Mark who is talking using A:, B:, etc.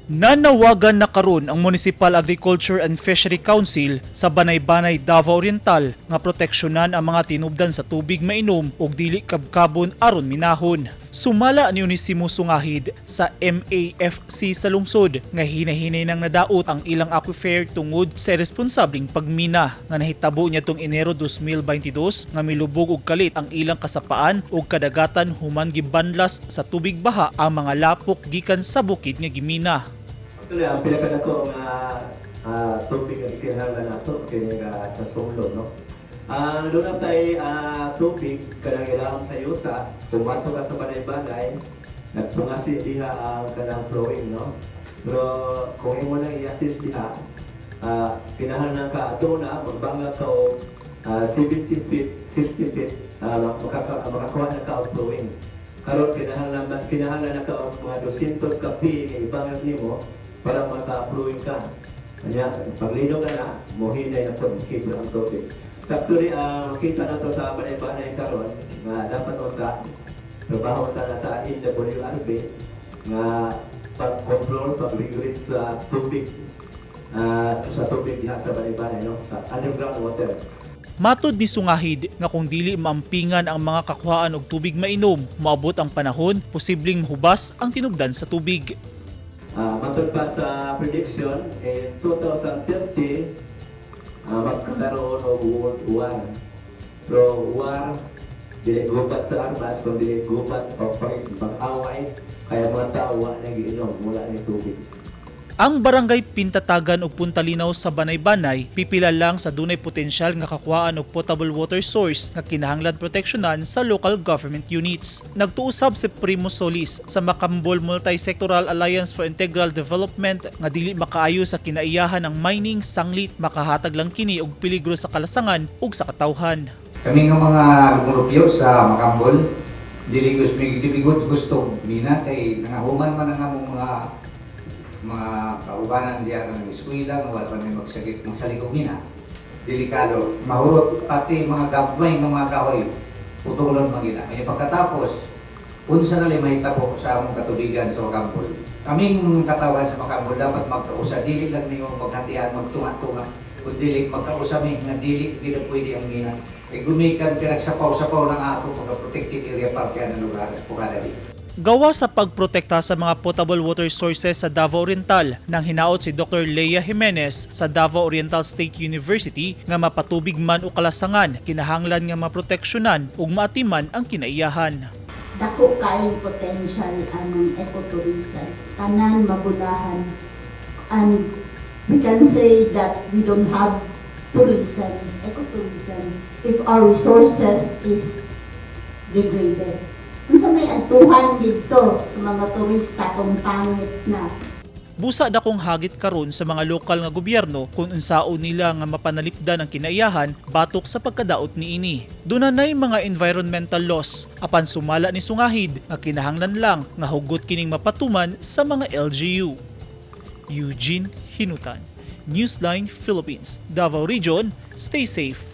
A: Nanawagan na karon ang Municipal Agriculture and Fishery Council sa Banay-Banay, Davao Oriental nga proteksyonan ang mga tinubdan sa tubig mainom ug dili kabkabon aron minahon. Sumala ni Onesimo Sungahid sa MAFC sa lungsod nga hinahinay nang nadaot ang ilang aquifer tungod sa irresponsableng pagmina nga nahitabo niadtong Enero 2022 nga milubog og kalit ang ilang kasapaan ug kadagatan human gibanlas sa tubig baha ang mga lapok gikan sa bukid nga gimina.
B: Actually, ang pinakadako nga tubig nga gikinahanglan nato kini nga sa Sumlong, no. Ang doon sa tubig kanang ilawom sa yuta, kung mato ka sa Banay-Banay, nagpungasi diha ang kanang flowing, no. Pero kung imo lang i-assist diha, kinahanglan ka ato na magbanga ka og 70 feet, 60 feet, makakuha na ka og flowing. Karon kinahanglan na ka og mga 200 ka feet nga ibangag nimo para maka-flowing ka. Kanya, paglino ka na, mohinay na po, makibra ang tubig. So actually, makita na to sa Banay-Banay karon nga dapat unta, trabaho unta na sa NWRB nga pag-control, pag-regulate sa tubig diha sa Banay-Banay, no? Sa underground water.
A: Matod ni Sungahid nga kung dili maampingan ang mga kakuhaan og tubig mainom, moabot ang panahon posibleng mahubas ang tinubdan sa tubig.
B: Matod pa sa prediction, in 2030, magkakaroon og world war. Pero war, dili gubat sa armas, kundi gubat o pag-away, kaya mga tao wa nagiinom, wala ni tubig.
A: Ang barangay Pintatagan ug Punta Linaw sa Banay-Banay pipila lang sa dunay potensyal nga kakuhaan og potable water source nga kinahanglan proteksyonan sa local government units. Nagtuo sab si Primo Solis sa Macambol Multisectoral Alliance for Integral Development nga dili makaayo sa kinaiyahan ng mining sanglit makahatag lang kini og peligro sa kalasangan ug sa katawhan.
C: Kami nga mga lumulupyo sa Macambol, dili gusto dili gud gusto mina kay nangahuman man ang among mga kaubanan diya nga nag-eskwela nga wala pa may magsagit magsalig og mina. Delikado, mahurot pati mga gabay nga mga kahoy putulon man gina. Kaya pagkatapos unsa na lang mahitabo sa among katubigan sa Macambol? Kaming katawhan sa Macambol dapat magkausa, dili lang ninyo maghatian, magtunga-tunga, kun dili magkausa mi nga dili gid pwede ang mina. Kay gumikan kay nagsapaw-sapaw ng ato pagka protected area park yan ang lugar Pukada di.
A: Gawa sa pagprotekta sa mga potable water sources sa Davao Oriental nang hinaot si Dr. Leah Jimenez sa Davao Oriental State University nga mapatubig man o kalasangan, kinahanglan nga maproteksyonan ug maatiman ang kinaiyahan.
D: Dako kaayong potential anang ecotourism. Tanan mabulahan. And we can say that we don't have tourism, ecotourism, if our resources is degraded. Unsa may adtuhan didto sa mga turista kung pangit na?
A: Busa dakong hagit karon sa mga lokal nga gobyerno kung unsaon nila nga mapanalipdan ang kinaiyahan batok sa pagkadaot niini. Dunanay mga environmental laws apan sumala ni Sungahid nga kinahanglan lang nga hugot kining mapatuman sa mga LGU. Eugene Hinutan, Newsline Philippines, Davao Region, stay safe.